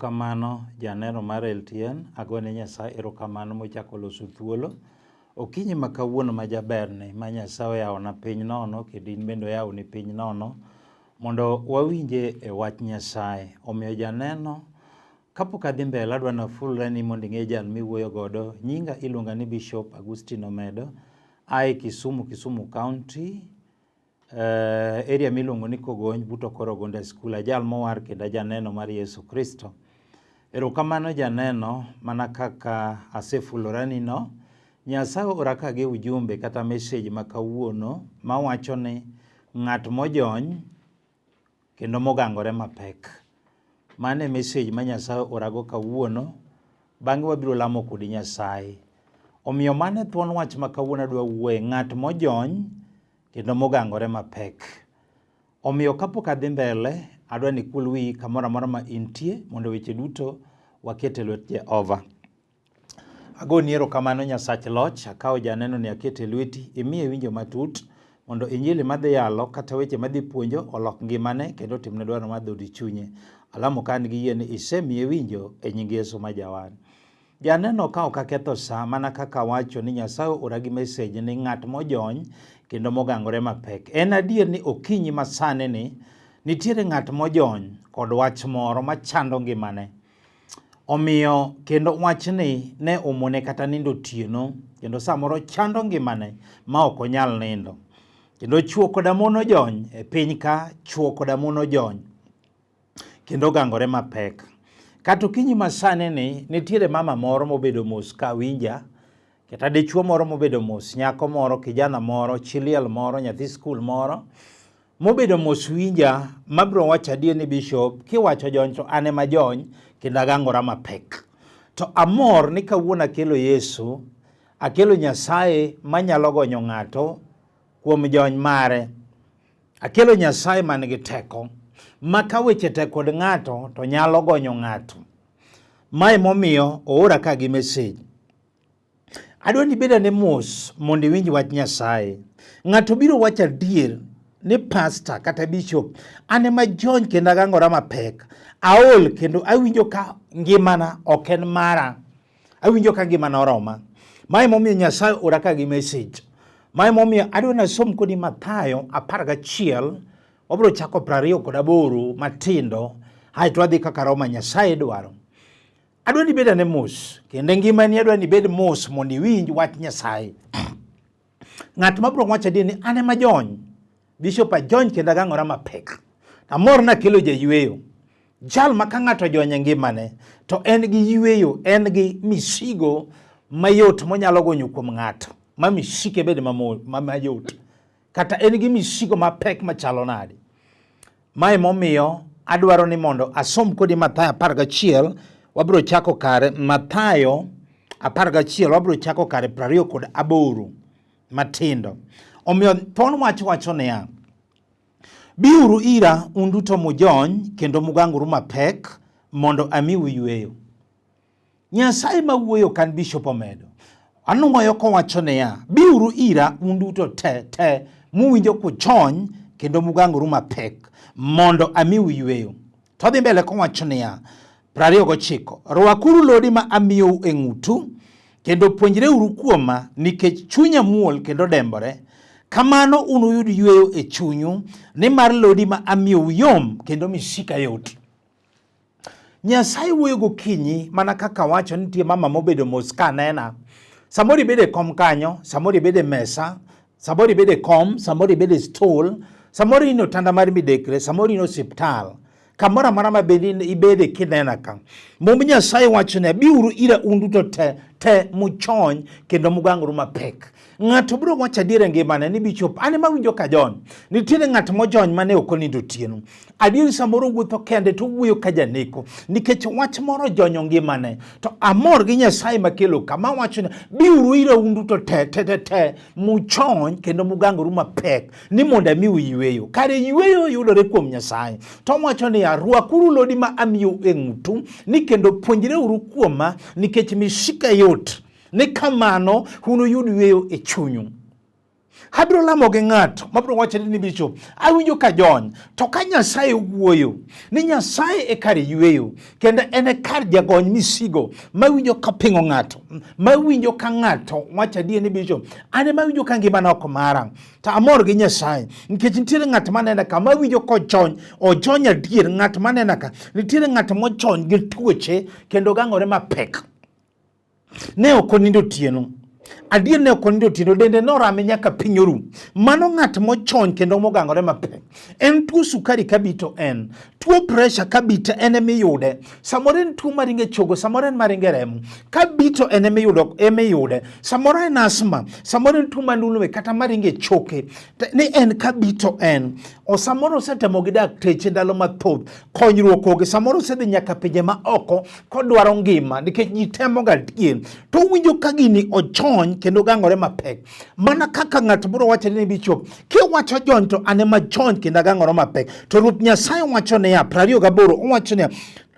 Erokamano janeno mar LTN, agone Nyasaye erokamano mochako loso thuolo. Okinyi ma kawuono ma jaberni ma Nyasaye oyawona piny nono kendo in bende oyawoni piny nono mondo wawinje e wach Nyasaye. Omiyo janeno, kapok adhi mbele adwa nafulra ni mondo ing'e jal miwuoyo godo. Nyinga iluonga ni Bishop Agustino Omedo, ae Kisumu, Kisumu County. Area miluongo ni Kogony but Okoro Gonda School, ajal mowar kendo ajaneno mar Yesu Kristo. Erokamano janeno, mana kaka asefulorani no, Nyasaye ora ka gi ujumbe kata message ma kawuono mawacho ni ng'at mojony kendo mogangore mapek. Mano e message ma Nyasaye orago kawuono, bang'e wabiro lamo kodi Nyasaye. Omiyo mano e thuon wach ma kawuono adwa wuoye, ng'at mojony kendo mogangore mapek. Omiyo kapok adhi mbele, adwa ni ikul wiyi kamoro amora ma intie mondo weche duto waket e lwet Jehova. Agoni erokamano Nyasach loch, akawo janeno ni aketo e lweti, imiye winjo matut mondo injili madhi yalo kata weche madhi puonjo olok ngimane kendo otimne dwaro mar dhood chunye. Alamo ka an gi yie ni isemiye winjo e nying Yesu ma Jawar. Janeno ka ok aketho sa mana kaka awacho ni Nyasaye oora gi message ni ng'at mojony kendo mogangore mapek. En adier ni okinyi masani ni nitiere ng'at mojony kod wach moro machando ngimane. Omiyo kendo wachni ne omone kata nindo otieno kendo samoro chando ngimane ma ok onyal nindo. Kendo chwo koda mon ojony e piny ka, chwo koda mon ojony kendo ogangore mapek. Kata okinyi masani ni nitiere mama moro mobedo mos ka winja, kata dichuo moro mobedo mos, nyako moro, kijana moro, chi liel moro, nyathi skul moro mobedo mos winja, mabiro wacho adier ni bishop, kiwacho jony to an ema jony kendo agangora mapek. To amor ni kawuono akelo Yesu, akelo Nyasaye manyalo gonyo ng'ato kuom jony mare. Akelo Nyasaye man gi teko ma ka weche tek kod ng'ato to nyalo gonyo ng'ato. Mae momiyo oora ka gi message. Adwa ni ibed ane mos mondo iwinj wach Nyasaye. Ng'ato biro wacho adier ni pasta kata bishop, an ema jony kendo agangora mapek. Aol kendo awinjo ka ngimana ok en mara. Awinjo ka ngimana oroma. Mae momiyo Nyasaye ora ka gi message. Mae momiyo adwa nasom kodi Mathayo 11, wabiro chako 28 matindo, aeto wadhi kaka Roma Nyasaye dwaro. Adwa ni ibed ane mos, kendo ngimani adwa ni ibed mos mondo iwinj wach Nyasaye. Ng'at ma biro wacho adier ni an ema jony, bishop ajony kendo agangora mapek. Amor nakelo jayweyo. Jal ma ka ng'ato ojony e ngimane to en gi yweyo, en gi misigo mayot monyalo gonyo kuom ng'ato, ma misike bed mayot. Kata en gi misigo mapek machalo nade. Mae momiyo adwaro ni mondo asom kodi Mathayo 11, wabiro chako kare Mathayo 11, wabiro chako kare 28 matindo. Omiyo thon wach wacho niya, biuru ira un duto mujony kendo muganguru mapek mondo amiu yweyo. Nyasaye ma wuoyo kan Bishop Omedo. Anwoyo kowacho niya, biuru ira un duto te te muwinjo kuchony kendo mugangoru mapek mondo amiu yweyo. To dhi mbele kowacho niya, 29, rwakuru lodi ma amiyou e ng'utu kendo puonjreuru kuoma nikech chunya muol kendo dembore. Kamano unuyud yweyo e chunyu nimar lodi ma amiyou yom kendo misika yot. Nyasaye wuoyo gokinyi mana kaka wacho ni nitie mama mobedo mos ka nena. Samoro ibedo e kom kanyo, samoro ibedo e mesa, samoro ibedo e kom, samoro ibedo e stool, samoro in e otanda mar midekre, samoro in e osiptal. Kamoro amora ma bende ibede kinena ka. Mumb Nyasaye wacho ni biuru ira un duto te te muchony kendo mugangru mapek. Ng'ato biro wacho adier e ngimane ni bichop an ema awinjo ka jony. Nitiere ng'at mojony mane ok onindo otieno. Adier samoro wuotho kende to wuoyo ka janeko nikech wach moro jonyo ngimane. To amor gi Nyasaye makelo kama wacho ni biuru ira un duto te te te te muchony kendo mugangoru mapek ni mondo amiu yweyo. Kare yweyo yudore kuom Nyasaye. To wacho niya, rwakuru lodi ma amiyou e ng'utu ni kendo puonjreuru kuoma nikech misika yot. Ni kamano unuyud yweyo e chunyu. Abiro lamo gi ng'ato mabiro wacho ni bishop, awinjo ka jony. To ka Nyasaye wuoyo ni Nyasaye e kar yueyo kendo en e kar jagony misigo mawinjo ka pingo ng'ato, mawinjo ka ng'ato wacho adier ni bishop, an ema awinjo ka ngimana ok mara. To amor gi Nyasaye nikech nitiere ng'at manena ka mawinjo kochony, ojony adier. Ng'at manena ka nitiere ng'at mochony gi tuoche kendo gangore mapek. Ne ok onindo otieno. Adier ne ok onindo otieno, dende norame nyaka piny oru. Mano ng'at mochony kendo mogangore mapek. En tuo sukari kabito en, tuo pressure kabito en emiyude. Samoro en tuo maringo e chogo, samoro en maringo e remo. Kabito en emiyudo, emiyude. Samoro en asthma, samoro en tuo mandulme kata maringo e choke. Ni en kabito en. O samoro osetemo gi dakteche ndalo mathoth, konyruok onge. Samoro osedhi nyaka pinje ma oko kodwaro ngima nikech ji temo ga adier. To owinjo ka gini ochony kendo gangore mapek. Mana kaka ng'at moro wacho ni bishop, kiwacho jony to an ema chony kendo agangora mapek. To Ruoth Nyasaye wacho niya, 28 owacho niya,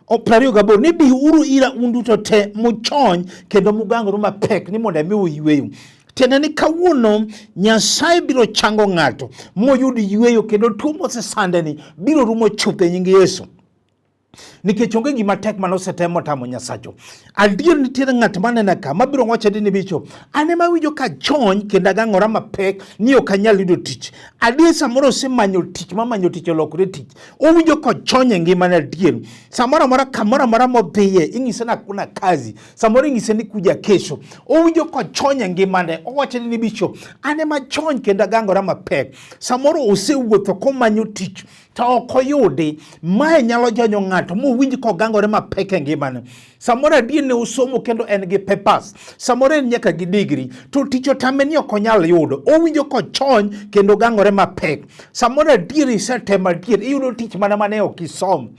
28 ni biuru ira un duto te muchony kendo mugangoru mapek ni mondo amiu yweyo. Tiende ni kawuono Nyasaye biro chango ng'ato moyud yweyo kendo tuo mosesandeni biro rumo chuth e nying Yesu. Nikech onge gima tek mane osetemo tamo Nyasacho. Adier nitiere ng'at manena ka mabiro wacho ni bicho, an ema awinjo ka chony kendo agang'ora mapek ni ok anyal yudo tich. Adier samoro osemanyo tich mamanyo tich olokore tich. Owinjo kochony e ngimane adier. Samoro amora kamoro amora modhiye inyise ni hakuna kazi. Samoro inyise ni kuja kesho. Owinjo kochony e ngimane. Owacho ni bicho, an ema chony kendo agang'ora mapek. Samoro osewuotho komanyo tich to ok oyudi. Mae nyalo jonyo ng'ato mowinj kogangore mapek e ngimane. Samoro adier ne osomo kendo en gi papers, samoro en nyaka gi degree, to tich otame ni ok onyal yudo. Owinjo kochony kendo gangore mapek. Samoro adier isetemo adier, iyudo tich mana mane ok isom.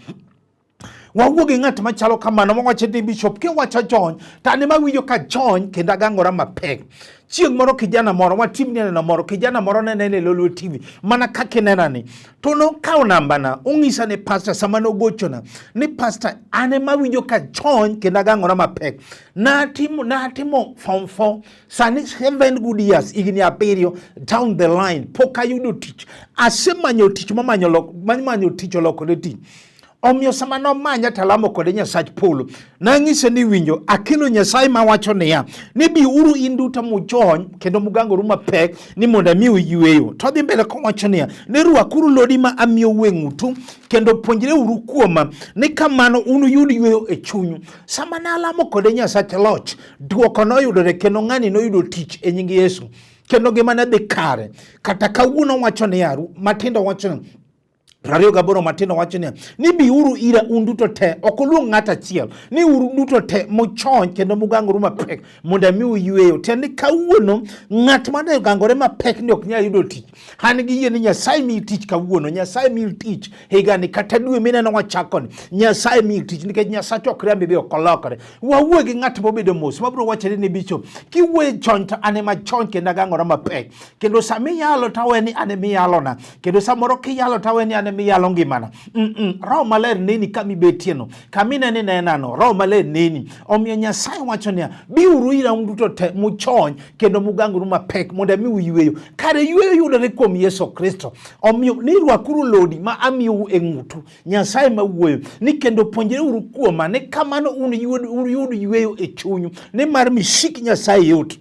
Wawuo gi ng'at machalo kamano mawacho ni bishop, kiwacho chony to an ema awinjo ka chony kendo agangora mapek. Chieng' moro kijana moro watim neno moro, kijana moro ne nene e Lolwe TV mana kaka inena ni, to nokawo nambana ong'isa ni pastor, sama nogochona ni pastor, an ema awinjo ka chony kendo agangora mapek. Natimo form 4 sani 7 good years, higni 7 down the line pok ayudo tich. Asemanyo tich mamanyo tich olokore tich. Omiyo sama nomanya talamo kode Nyasach polo, nang'ise ni winjo, akelo Nyasaye mawacho niya, ni biuru in duto muchony kendo mugangoru mapek ni mondo amiu yweyo. To odhi mbele kowacho niya, ni rwakuru lodi ma amiyou e ng'utu kendo puonjreuru kuoma, ni kamano unuyud yweyo e chunyu. Sama nalamo kode Nyasach loch, dwoko noyudore kendo ng'ani noyudo tich e nying Yesu. Kendo ngimane dhi kare. Kata kawuono wacho niya, matindo wacho niya, 28 matindo wacho niya, ni biuru ira un duto te, ok oluong ng'at achiel, ni uru duto te muchony kendo mugangoru mapek mondo amiu yweyo. Tiende ni kawuono ng'at mane ogangore mapek ni ok nyal yudo tich, an gi yie ni Nyasaye miyi tich kawuono, Nyasaye miyi tich higani kata dwe mineno wachakoni, Nyasaye miyi tich nikech Nyasaye ok riambi be ok olokore. Wawuo gi ng'at mobedo mos mabiro wachore ni bishop, kiwuoyo chon to an ema chony kendo agangora mapek, kendo sama iyalo to awe ni an ema iyalona, kendo samoro kiyalo to awe ni an ema iyalo ngimana. Roho Maler neni kama ibetieno, kama ineno inenano, Roho Maler neni. Omiyo Nyasaye wacho niya, biuru ira un duto te muchony kendo mugangoru mapek mondo amiu yweyo. Kare yweyo yudore kuom Yesu Kristo. Omiyo ni rwakuru lodi ma amiyou e ng'utu, Nyasaye ma wuoyo, ni kendo puonjreuru kuoma, ni kamano unuyud yweyo e chunyu, nimar misik Nyasaye yot.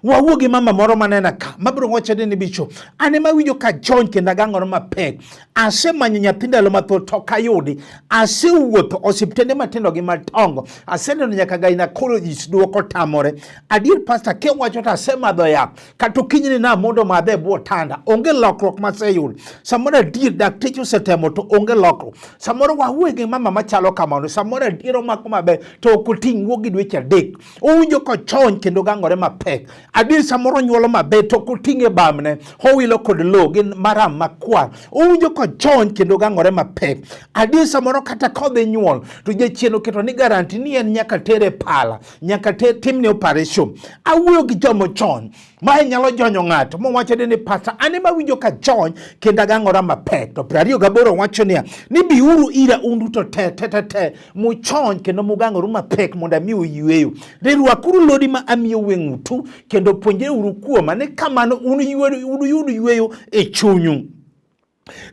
Wawuo gi mama moro manena ka mabiro wacho ni bicho, an ema awinjo ka chony kendo agangora mapek. Asemanyo nyathi ndalo mathoth to ok ayudi. Asewuotho osiptende matindo gi madongo, aseneno nyaka gynecologist duoko tamore. Adier pastor, kiwacho to asemadho yath kata okinyi ni namondo madhe e bwo otanda, onge lokruok maseyudo. Samoro adier dakteche osetemo to onge lokruok. Samoro wawuoyo gi mama machalo kamano, samoro adier omako maber to ok oting' wuok gi dweche 3. Owinjo kochony kendo gangore mapek. Adier samoro onyuolo maber to ok oting' e bamne, owilo kod lowo gi maram makwar. Owinjo kochony kendo gangore mapek. Adier samoro kata kodhi nyuol to jachien oketo ni garanti ni en nyaka tere pala, nyaka timne operation. Awuoyo gi joma ochony. Mae nyalo jonyo ng'ato mowacho ni pastor, an ema awinjo ka chony kendo agangora mapek. To 28 wacho niya, ni biuru ira un duto te te te te muchony kendo mugangoru mapek mondo amiu yweyo. Rwakuru lodi ma amiyou e ng'utu kendo kendo puonjreuru kuoma, ni kamano unuyud yweyo e chunyu.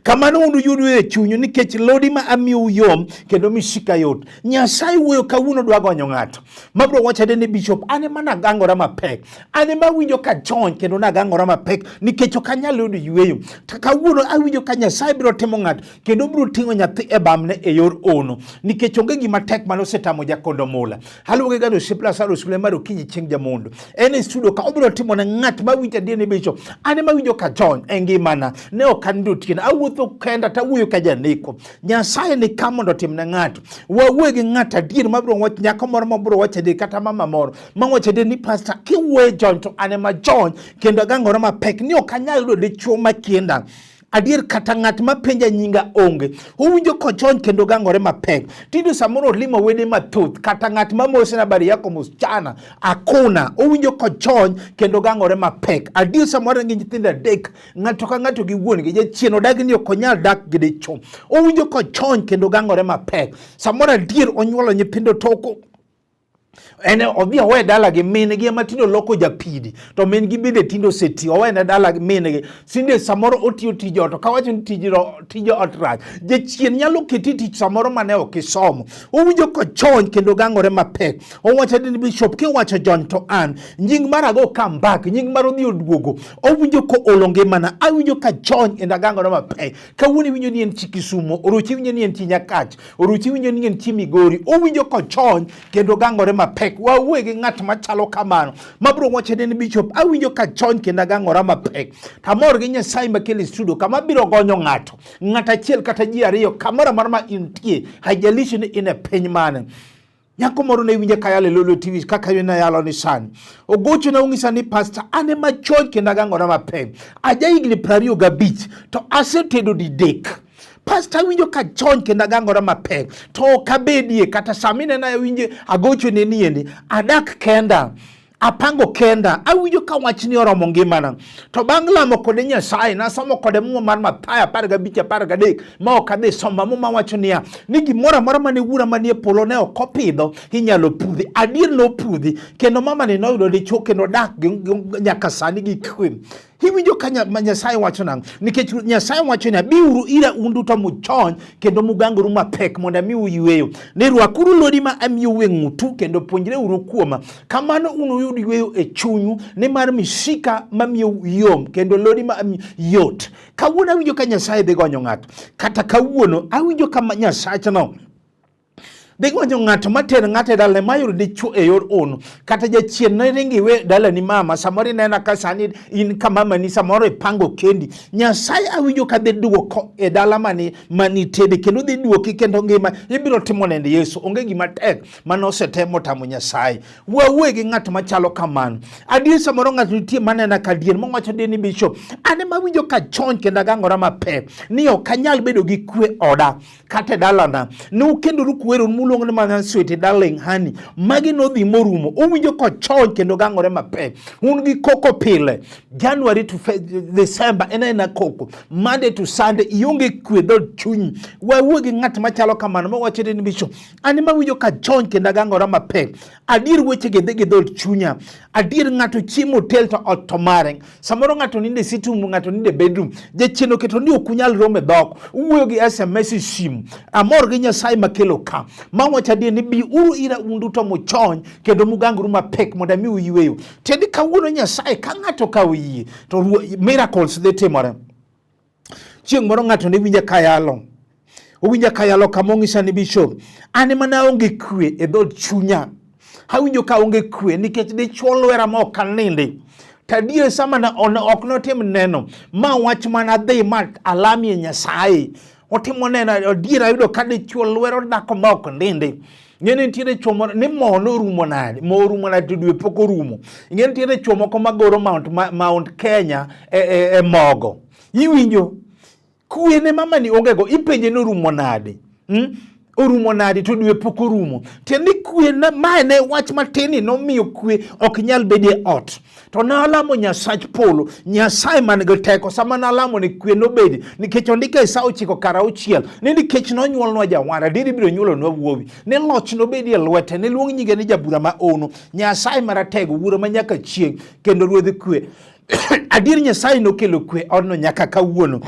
Kamano unuyud yweyo e chunyu, nikech lodi ma amiyou yom kendo misika yot. Nyasaye wuoyo kawuono dwa gonyo ng'ato. Mabro wacho ni bishop, an ema nagangora mapek, an ema awinjo ka jony kendo nagangora mapek nikech ok anyal yudo yweyo. To kawuono awinjo ka Nyasaye biro timo ng'ato kendo biro ting'o nyathi e bamne e yor ono, nikech onge gima tek mane osetamo Jakondo Mula. Haluonge ga osiep Lazaro sule mar okinyi chieng' jamondo. En e studio ka obiro timo ne ng'at ma winjo adier ni bishop, an ema awinjo ka jony e ngimana, ne ok anindo otieno, awuotho kenda to awuoyo ka janeko. Nyasaye ni ka mondo otim ne ng'ato. Wawuoyo gi ng'ato adier mabiro wacho, nyako moro mabiro wacho adier kata mama moro ma wacho adier ni pastor, kiwuoyo jony to an ema jony kendo agangora mapek ni ok anyal yudo dichuo makienda. Adier kata ng'at ma penja nyinga onge. Owinjo kochony kendo gangore mapek. Tinde samoro olimo wede mathoth kata ng'at ma mose na habari yako msichana akuna. Owinjo kochony kendo gangore mapek. Adier samoro en gi nyithindo adek, ng'ato ka ng'ato gi wuon gi, jachien odagi ni ok onyal dak gi dichuo. Owinjo kochony kendo gangore mapek. Samoro adier onyuolo nyithindo to en odhi owe dala gi min gi ema tinde oloko japidi to min gi bende tinde oseti owene dala gi min gi sinde samoro otiyo tij ot kawacho ni tij ot rach jachien nyalo keti tich samoro mane ok isomo owinjo kochony kendo gangore mapek owacho ni bishop kiwacho jony to an nying mar ago come back nying mar odhi oduogo owinjo ko olo ngimana awinjo ka chony kendo agangore mapek kawuono iwinjo ni en chi Kisumo oruchi iwinjo ni en chi Nyakach oruchi iwinjo ni en chi Migori owinjo kochony kendo gangore mapek. Wawuoye gi ng'at machalo kamano mabiro wacho ni bishop awinjo ka chony kendo agangora mapek. Tamor gi Nyasaye makelo e studio kama biro gonyo ng'ato, ng'at achiel kata ji ariyo kamoro amora ma intie, haijalishi ni in e piny mane. Nyako moro ne winja kayalo e Lolwe TV kaka yone ayalo ni sani. Ogochona ong'isa ni pastor an ema chony kendo agangora mapek. Aja higni 25 to asetedo didek. Pastor awinjo ka chony kendo agangora mapek to ok abedie kata sama inena awinjo agochone ni endi adak kenda apango kenda awinjo ka wachni oromo ngimana to bang' lamo kode Nyasaye nasomo kode muma mar Mathayo 15 13 ma ok adhi soma muma wacho niya ni gimoro amora mane wuora manie polo ne ok opidho inyalo pudhi adier nopudhi kendo mamani noyudo dichuo kendo dak nyaka sani gi kwe. Iwinjo ka Nyasaye wacho nang'o? Nikech Nyasaye wacho niya, biuru ira un duto muchony kendo mugangoru mapek mondo amiu yweyo. Ni rwakuru lodi ma amiyou e ng'utu kendo puonjreuru kuoma. Kamano unuyud yweyo e chunyu, nimar misika mamiyou yom kendo lodi ma amiyo yot. Kawuono awinjo ka Nyasaye dhi gonyo ng'ato. Kata kawuono awinjo ka Nyasachno dhi gonyo ng'ato mater ng'ato e dalane mayud dichuo e yor ono kata jachien ne ringi iwe dalani mama samoro inena ka sani in ka mamani samoro ipango kendi Nyasaye awinjo ka dhi duoko e dala mani manitede kendo dhi duoki kendo ngima ibiro timo nende Yesu onge gima tek mane osetemo tamo Nyasaye wawuoye gi ng'at machalo kamano adier samoro ng'ato nitie manena ka adier mawacho ni bishop an ema awinjo ka chony kendo agangora mapek ni ok anyal bedo gi kwe oda kata e dalana ne ukendoru kuweru muluongo ni mana sweet darling honey magi nodhi morumo uwinjo kochony kendo gangore mapek un gi koko pile January to December en aena koko Monday to Sunday ionge kwe dhood chunyi wawuo gi ng'at machalo kamano mawacho ni bishop an ema awinjo ka chony kendo agangora mapek adier wechegi dhi gi dhood chunya adier ng'ato chiemo hotel to ot to mare samoro ng'ato nindo e sitting room ng'ato nindo e bedroom jachien oketo ni ok unyal romo e dhok uwuoyo gi SMS e simu amor gi Nyasaye makelo ka mawacho adier ni bi uru ira un duto muchony kendo mugangru mapek mondo amiu yweyo tiende kawuono Nyasaye ka ng'ato ka oyie to miracles dhi timore chieng' moro ng'ato ne winja kayalo owinja kayalo kama ong'isa ni bishop an ema naonge kwe e dhood chunya awinjo ka onge kwe nikech dichwo lwera ma ok anindi to adier sama na ok notim neno ma wach mana dhi ma alamie Nyasaye otimo neno adier ayudo ka dichwo lwero dhako ma ok nindi Ng'e ni nitiere chwo moro ni mo norumo nade mo orumo nade to dwe pok orumo ing'e nitiere chwo moko magoro Mount Kenya e mogo iwinjo kwe ne mama ni onge go ipenje ni orumo nade? Orumo nadi to dwe pok orumo? Tiende ni kwe mae ne wach matin ni nomiyo kwe ok nyal bedie ot. To nalamo Nyasach polo, Nyasaye man gi teko. Sama nalamo ni kwe nobedi, nikech ondike e sa 9:06 ni nikech nonyuolnwa jawar, adier ibiro nyuolonwa wuowi, ni loch nobedi e lwete, ni luong nyinge ni jabura ma ono, Nyasaye maratego, wuoro ma nyaka chieng', kendo ruodh kwe. Adier Nyasaye nokelo kwe odno nyaka kawuono.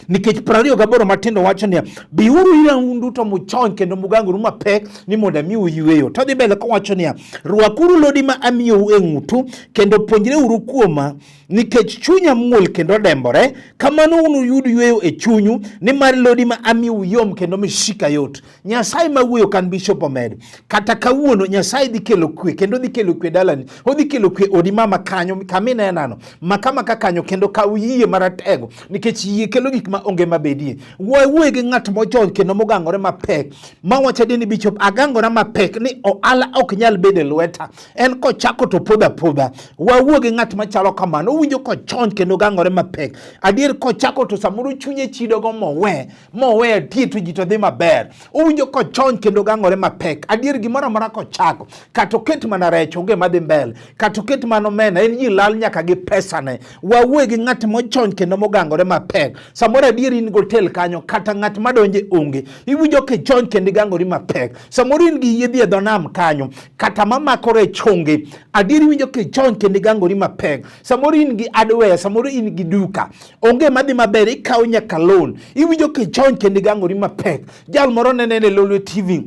Nikech 28 matindo wacho niya, biuru ira un duto muchony kendo mugangoru mapek ni mondo amiu yueyo. To dhi mbele kowacho niya, rwakuru lodi ma amiyou e ng'utu kendo puonjreuru kuoma nikech chunya muol kendo odembore, kamano unuyud yueyo e chunyu, nimar lodi ma amiyou yom kendo misika yot. Nyasaye ma wuoyo kan Bishop Omedo. Kata kawuono Nyasaye dhi kelo kwe kendo dhi kelo kwe dalani. Odhi kelo kwe odi mama kanyo kaminenano. Maka maka kanyo kendo kaw yie maratego nikech yie kelo gik ma onge mabedie. Wuoye gi ng'at mojony kendo mogangore mapek. Ma wacho ni Bishop agangora mapek ni ohala ok nyal bedo e lweta. En kochako to podho apodha. Wawuo gi ng'at machalo kamano. Owinjo kochony kendo ogangore mapek. Adier kochako to samoro chunye chidogo mowe. Mowe tie to ji to dhi maber. Owinjo kochony kendo gangore mapek. Adier gimoro amora kochako, kata oket mana rech onge madhi mbele, kata oket mana omena, en ji lal nyaka gi pesane. Wawuoye gi ng'at mochony kendo mogangore mapek. Samoro adier in gotel kanyo, kata ng'at madonje onge. Iwinjo kichony kendo igangori mapek. Samoro in gi yiedhi e dho nam kanyo, kata mamako rech onge. Adier iwinjo kichony kendo igangori mapek. Samoro in gi hardware, samoro in gi duka. Onge madhi maber, ikawo nyaka loan. Iwinjo kichony kendo igangori mapek. Jal moro ne nene Lolwe TV.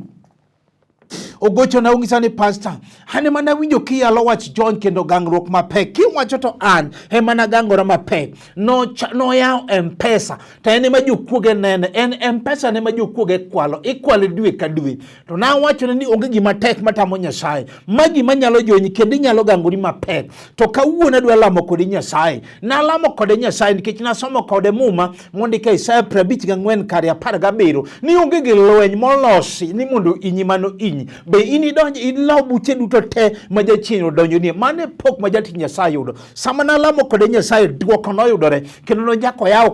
Ogochona ong'isa ni pastor, an ema nawinjo kiyalo wach jony kendo gangruok mapek. Kiwacho to an ema nagangora mapek. Noyawo M-Pesa to en ema jokuoge nene. En M-Pesa ne ema jokuoge kwalo. Ikwale dwe ka dwe. To nawachone ni onge gima tek matamo Nyasaye. Ma gima nyalo jonyi kendo inyalo gangori mapek. To kawuono adwa lamo kodi Nyasaye. Nalamo kode Nyasaye nikech nasomo kode Muma mondike Isaya 54 kare 17 ni onge gi lweny molosi ni mondo inyi mano inyi. Be in idonj ilo buche duto te ma jachien odonjonie. Mano e pok ma jatich Nyasaye yudo. Sama nalamo kode Nyasaye dwoko noyudore kendo nochako oyawo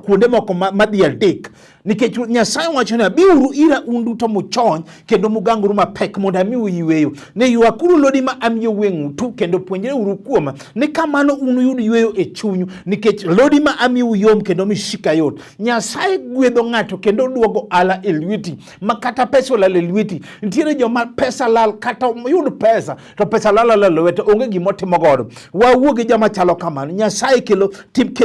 kuonde moko madhi adek. Nikech Nyasaye wacho niya, biuru ira un duto muchony kendo muganguru mapek mondo amiu yueyo. Ne ywakuru lodi ma amiyou e ng'utu kendo puonjreuru kuoma, ni kamano unuyud yueyo e chunyu, nikech lodi ma amiyou yom kendo misika yot. Nyasaye gwedho ng'ato kendo duogo ala e lweti, ma kata pesa olal e lweti. Nitiere joma pesa lal, kata yud pesa to pesa lal ala lwete, onge gima otimo godo. Wawuo gi joma chalo kamano. Nyasaye kelo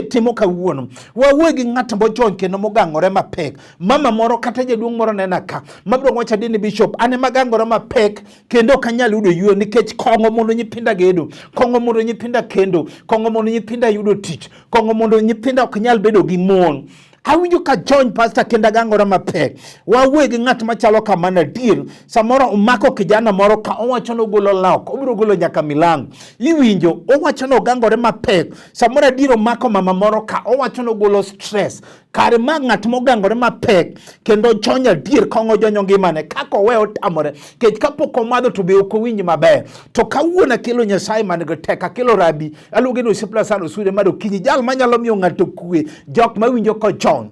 timo kawuono. Wawuo gi ng'at mojony kendo mogangore mapek. Mama moro kata jaduong' moro nena ka, mabiro wacho ni Bishop, an ema gangora mapek kendo ok anyal yudo yueyo nikech kong'o mondo nyithinda gedo, kong'o mondo nyithinda kendo, kong'o mondo nyithinda yudo tich, kong'o mondo nyithinda ok nyal bedo gi mon. Awinjo ka jony pastor kendo agangora mapek. Wawuoye gi ng'at machalo kamano adier. Samoro omako kijana moro ka owacho ni ogolo lok, obiro golo nyaka milango. Iwinjo, owacho ni ogangore mapek. Samoro adier omako mama moro ka owacho ni ogolo stress. Kare ma ng'at mogangore mapek kendo jony adier kong'o jonyo ngimane kaka owe otamore. Kech kapok omadho to be ok owinj maber. To kawuono akelo Nyasaye man gi teko, akelo Rabi, aluonge ni osiep Lazaro Sure mar okinyi, jal manyalo miyo ng'ato kwe, jok mawinjo kochon.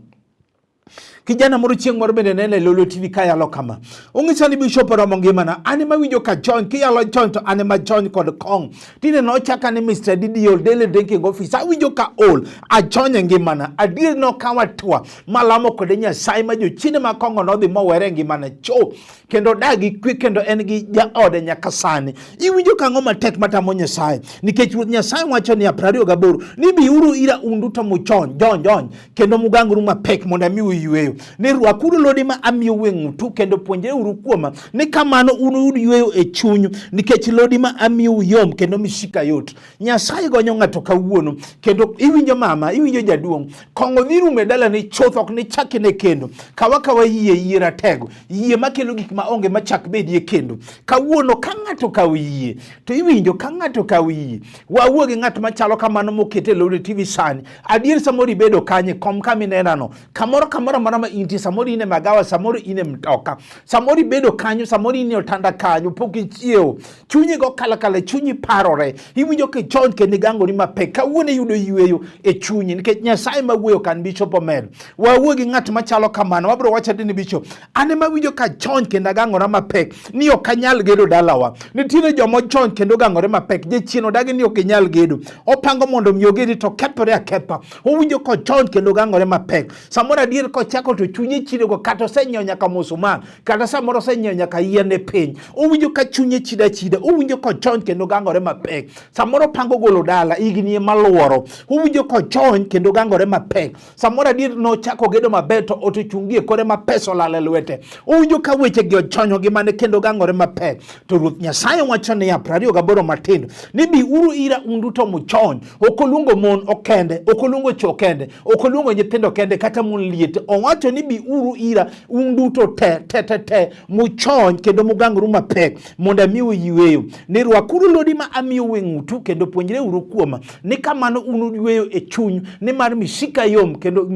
Kijana moro chieng' moro bende nene e Lolwe TV kayalo kama. Ong'isa ni Bishop oromo ngimana, an ema awinjo ka chony, kiyalo chony to an ema chony kod kong'. Tinde nochaka ni Mr. DDO, Daily Drinking Office, awinjo ka ol, achony e ngimana. Adier nokawa tua, malamo kode Nyasaye ma jochiende ma kong'o nodhi mowere e ngimana cho. Kendo odak gi kwe kendo en gi jaode nyaka sani. Iwinjo ka ang'o matek matamo Nyasaye? Nikech Ruoth Nyasaye wacho niya 28 ni biuru ira un duto muchony, jony, jony, kendo mugangru mapek mondo amiu yueyo. Ni rwakuru lodi ma amiyou e ng'utu kendo puonjreuru kuoma, ni kamano unuyud yueyo e chunyu, nikech lodi ma amiyou yom kendo misika yot. Nyasaye gonyo ng'ato kawuono kendo iwinjo mama, iwinjo jaduong', kong'o dhi rumo e dalani chuth, ok nichak ine kendo. Kawa kawa yie, yie ratego, yie makelo gik ma onge machak bedie kendo. Kawuono ka ng'ato okawo yie, to iwinjo ka ng'ato okawo yie, wawuo gi ng'at machalo kamano mokete e Lolwe TV sani. Adier samoro ibedo kanye, kom kama inenano, kamoro kamoro amora kama intie, samoro in e magawa, samoro in e mtoka, samoro ibedo kanyo, samoro in e otanda kanyo, pok ichiewo, chunyi go kalakala, chunyi parore, iwinjo kichony kendo igangori mapek. Kawuono iyudo yweyo e chunyi nikech Nyasaye ma wuoyo kan Bishop Omer. Wawuo gi ng'at machalo kamano, wabiro wacho ni Bishop, an ema awinjo ka chony kendo agangora mapek ni ok anyal gedo dalawa. Nitiere joma ochony kendo ogangore mapek, jachien odagi ni ok inyal gedo, opango mondo mi ogedi to kethore aketha. Owinjo kochony kendo ogangore mapek. Samoro adier kochako to chunye chidogo, kata osenyiewo nyaka musuma, kata samoro osenyiewo nyaka yien e piny. Owinjo ka chunye chida achida, owinjo kochony kendo ogangore mapek. Samoro opango golo dala higni ema luoro, owinjo kochony kendo ogangore mapek. Samoro adier nochako gedo maber to ot ochung' gi e kore ma pesa olal e lwete. Owinjo ka wechegi ochonyo ngimane kendo gangore mapek. To Ruoth Nyasaye wacho niya, 28 matindo, ni biuru ira un duto muchony. Ok oluongo mon okende, ok oluongo chwo kende, ok oluongo nyithindo kende, kata mon liete. Owacho ni biuru ira un duto te te te te muchony kendo mugangru mapek, mondo amiu yweyo. Ni rwakuru lodi ma amiyou e ng'utu kendo puonjreuru kuoma, ni kamano unuyweyo e chunyu, nimar misika yom kendo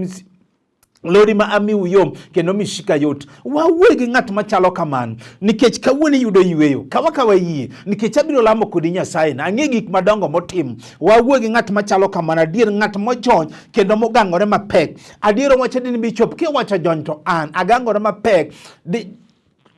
lori ma amiu yom kendo misika yot. Wawuoyo gi ng'at machalo kamano nikech kawuono iyudo yweyo, kawa kawa yie, nikech abiro lamo kodi Nyasaye na ang'e gik madongo motimo. Wawuoyo gi ng'at machalo kamano, adier ng'at mojony kendo mogangore mapek. Adier owacho ni bichop kiwacho jony to an agangore mapek.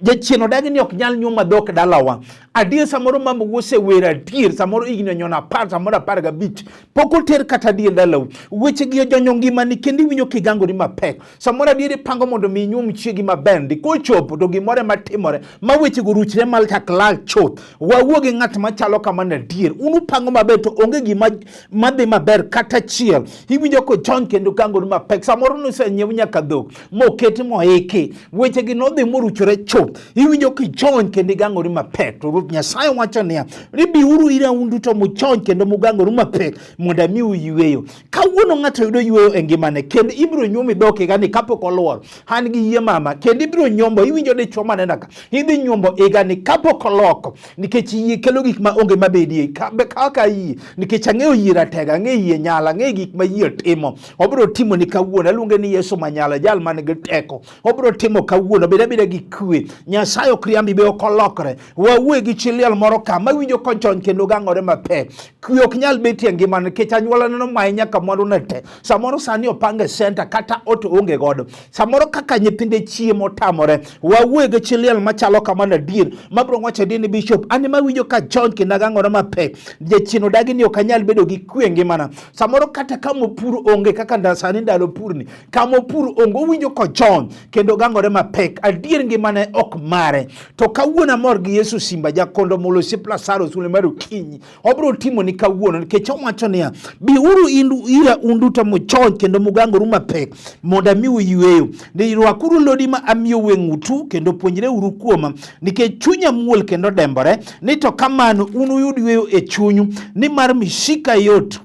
Jachien odagi ni ok nyal nyuoma dhok dalawa. Adier samoro mama osewer adier, samoro higni onyono 10, samoro 15, pok oter kata adier dalau. Weche gi ojonyo ngimani kendo iwinjo kigangori mapek. Samoro adier ipango mondo mi inyuom chiegi maber ndi, kochopo to gimoro ema timore ma wechego ruchre mal chak lal chuth. Wawuo gi ng'at machalo kamano adier. Un upango maber to onge gima madhi maber kata achiel. Iwinjo kochony kendo gangori mapek. Samoro nosenyiew nyaka dhok moketi moiki, wechegi nodhi moruchore chuth. Iwinjo kichony kendo igangori mapek. To Ruoth Nyasaye wacho niya, ni biuru ira un duto muchony kendo mugangoru mapek mondo amiu yweyo. Kawuono ng'ato yudo yweyo e ngimane kendo ibiro nyuomi dhok higani kapok oluor. An gi yie mama, kendo ibiro nyombo, iwinjo dichwo manena ka, idhi nyombo higani kapok oloko, nikech yie kelo gik ma onge mabedie. Kaka yie, nikech ang'eyo yie ratego, ang'eyo yie nyalo, ang'eyo gik ma yie timo. Obiro timo ni kawuono, aluonge ni Yesu manyalo, jal man gi teko. Obiro timo kawuono, bed abeda gi kwe. Nyasaye ok riambi, be ok olokre. Wawuoye gi chi liel moro ka mawinjo kochony kendo gangore mapek. Kwe ok nyal betie e ngimane nikech anyuolane nomaye nyaka mwandune te. Samoro sani opange senta kata ot onge godo. Samoro kaka nyithinde chiemo tamore. Wawuoye gi chi liel machalo kamano adier, mabiro wacho adier ni Bishop, an ema awinjo ka chony kendo agangore mapek. Jachien odagi ni ok anyal bedo gi kwe e ngimana. Samoro kata kama opur onge, kaka sani ndalo purni, kama opur onge, owinjo kochony kendo gangore mapek. Adier ngimane ok mare. To kawuono amor gi Yesu Simba Jakondo Mulo osiep Lazaro sule mar okinyi. Obiro timo ni kawuono nikech owacho niya, biuru ira un duto muchony kendo mugangoru mapek mondo amiu yweyo. Ni rwakuru lodi ma amiyou e ng'utu kendo puonjreuru kuoma, nikech chunya muol kendo dembore, ni to kamano unuyud yweyo e chunyu, nimar misika yot,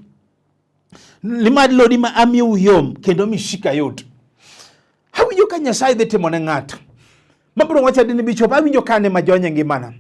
nimar lodi ma amiyou yom kendo misika yot. Awinjo ka Nyasaye dhi timo ne ng'ato. Mabiro wacho ni Bishop, awinjo ka an ema jony e ngimana.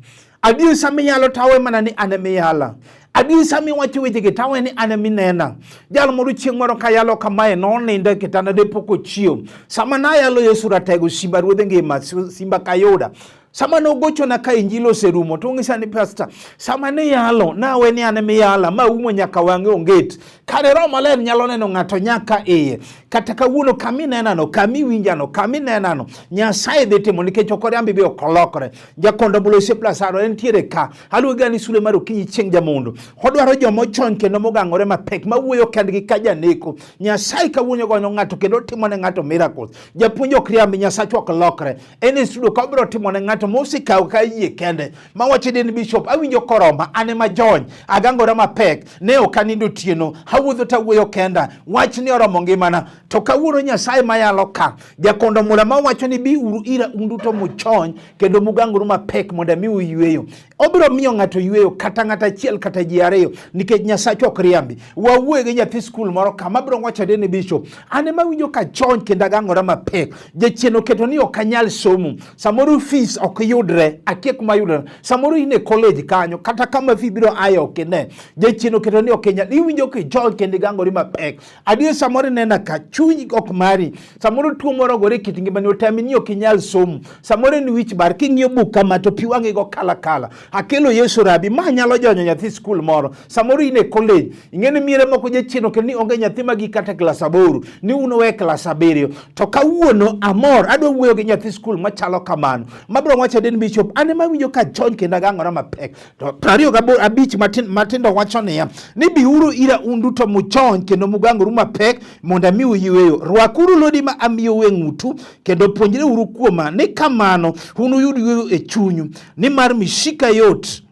Adier sama iyalo tawe mana ni an ema iyala. Adier sama iwacho wechegi tawe ni an ema inena. Jal moro chieng' moro kayalo kamae nonindo e kitanda de pok ochiew. Sama nayalo Yesu ratego simba ruodhe ngima, simba kayuda. Sama nogochona ka injili oserumo to ong'isa ni pastor, sama niyalo nawe ni an ema iyala ma umo nyaka wang'e onget. Kare Roho Maler nyalo neno ng'ato nyaka iye. Kata kawuono kama inenano, kama iwinjano, kama inenano, Nyasaye dhi timo nikech ok oriambi be ok olokre. Jakondo Mulo osiep Lazaro entiere ka. Aluwe gani sule mar okinyi chieng' jamondo. Odwaro joma ochony kendo mogangore mapek mawuoyo kendgi ka janeko. Nyasaye kawuono gonyo ng'ato kendo otimo ne ng'ato miracles. Japuonj ok riambi, Nyasachwa ok lokre. En e studio ka obiro timo ne ng'ato mosekawo ka yie kende. Mawacho ni Bishop, awinjo koroma, an ema jony, agangora mapek, ne ok anindo otieno, awuotho to awuoyo kenda, wach ni oromo ngimana. To kawuono Nyasaye mayalo ka, jakondo mula mawacho ni biuru ira un duto muchony kendo mugangoru mapek mondo amiu yweyo. Obiro miyo ng'ato yweyo kata ng'ato achiel kata ji ariyo nikech Nyasache ok riambi. Wawuoyo gi nyathi skul moro kama biro wacho ni Bishop, an ema awinjo ka chony kendo agangora mapek. Jachien oketo ni ok anyal somo. Samoro fees ok ok yudre, akia kuma yudre. Samoro in e college kanyo, kata kama fee biro aye ok ine. Jachien oketo ni ok inyal. Iwinjo kijony kendo igangori mapek. Adier samoro inena ka chuny ok mari. Samoro tuo moro ogore e kit ngimani otami ni ok inyal somo. Samoro en wich bar king'iyo buk kama to pi wang'i go kala kala. Akelo Yesu Rabi, ma nyalo jonyo nyathi skul moro. Samoro in e college, ing'e ni miere moko jachien okel ni onge nyathi magi kata klas aboro, ni un owe klas abiriyo. To kawuono amor, adwa wuoyo gi nyathi skul machalo kamano. Mabiro wacho ni Bishop, an ema awinjo ka jony kendo agangora mapek. To 25 matindo wacho niya, ni biuru ira un duto muchony kendo mugangoru mapek mondo amiu yueyo. Rwakuru lodi ma amiyou e ng'utu kendo puonjreuru kuoma, ni kamano unuyud yueyo e chunyu, nimar misika yot,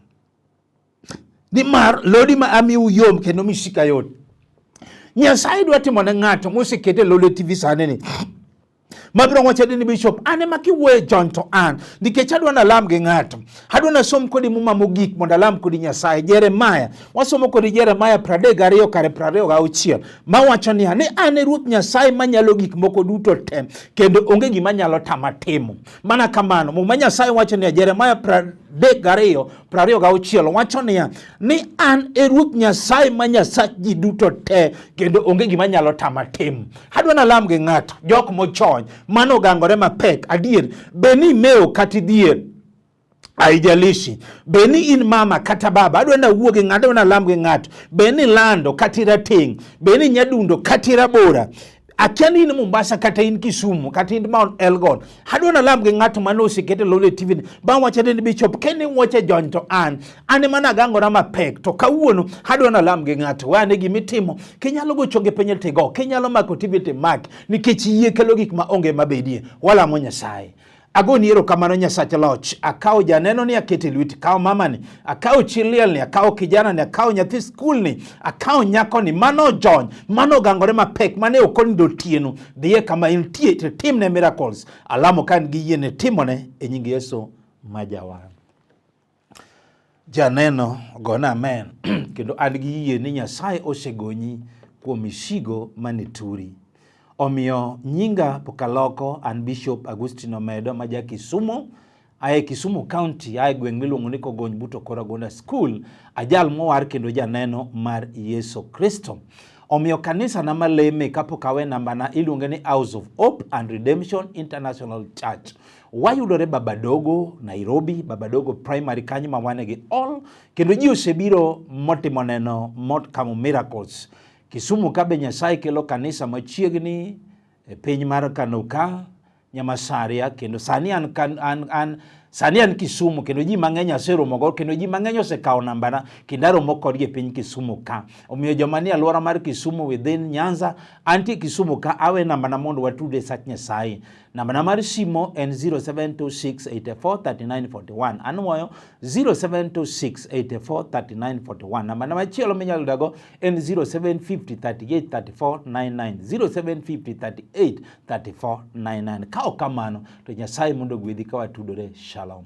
nimar lodi ma amiyou yom kendo misika yot. Nyasaye dwa timo ne ng'ato mosekete Lolwe TV sani ni mabiro wacho ni Bishop, an ema kiwuoyo John to an nikech adwa nalam gi ng'ato, adwa nasom kodi muma mogik mondo alam kodi Nyasaye. Jeremaya, wasomo kodi Jeremaya 32 kare 26 mawacho niya ni an e Ruoth Nyasaye manyalo gik moko duto te kendo onge gima nyalo tama timo. Mana kamano muma Nyasaye wacho niya, Jeremaya 32 26 wacho niya ni an e Ruoth Nyasaye ma Nyasach ji duto te kendo onge gima nyalo tama timo. Adwa nalam gi ng'ato, jok mochony mano ogangore mapek adier, be ni imewo kata idhier haijalishi, be ni in mama kata baba, adwa nawuo gi ng'ato, adwa nalam gi ng'ato, be ni lando kata irateng', be ni nyadundo kata irabora, akia ni in Mombasa kata in Kisumu kata in Mount Elgon, adwa nalam gi ng'ato mane osekete Lolwe TV ni bang' wacho ni Bishop kene wache jony to an ema nagangora mapek, to kawuono adwa nalam gi ng'ato. Wane gimitimo, kinyalo go chonge piny tigo, kinyalo mako TV timak, nikech yie kelo gik ma onge mabedie. Walamo Nyasaye. Agoni erokamano Nyasach loch. Akawo janeno ni akete lweti, akawo mamani, akawo chi liel ni, akawo kijana ni, akawo nyathi skul ni, akawo nyako ni, mano ojony, mano ogangore mapek, mane ok onindo otieno. Dhiye kama intie to timne miracles. Alamo ka an gi yie ne timone e nying Yesu ma jawar. Janeno gona amen kendo an gi yie ni Nyasaye osegonyi kuom misigo mane turi. Omiyo nyinga pok aloko, an Bishop Agustino Omedo ma ja Kisumu, aye Kisumu County, aye gweng' miluongo ni Kogony but Okoro Agonda School, ajal mowar kendo janeno mar Yesu Kristo. Omiyo kanisa na maleme kapok awe nambana iluonge ni House of Hope and Redemption International Church. Wayudore Babadogo, Nairobi, Babadogo Primary kanyo ma wane gi all, kendo ji osebiro motimo neno motimo miracles. Kisumu ka be Nyasaye kelo kanisa machiegni e piny mar Kanoka, Nyamasaria, kendo sani an, an, an, an sani an Kisumu kendo ji mang'eny aseromogo kendo ji mang'eny osekawo nambana kendo aromo kodgi e piny Kisumu ka. Omiyo joma nie alwora mar Kisumu within Nyanza, antie Kisumu ka, awe nambana mondo watude sach Nyasaye. Nambana mar simo en 0726843941. Anwoyo 0726843941. Nambana machielo minyalo yudago en 0750383499. 0750383499. Ka ok kamano to Nyasaye mondo ogwedhi ka watudore. Shalom.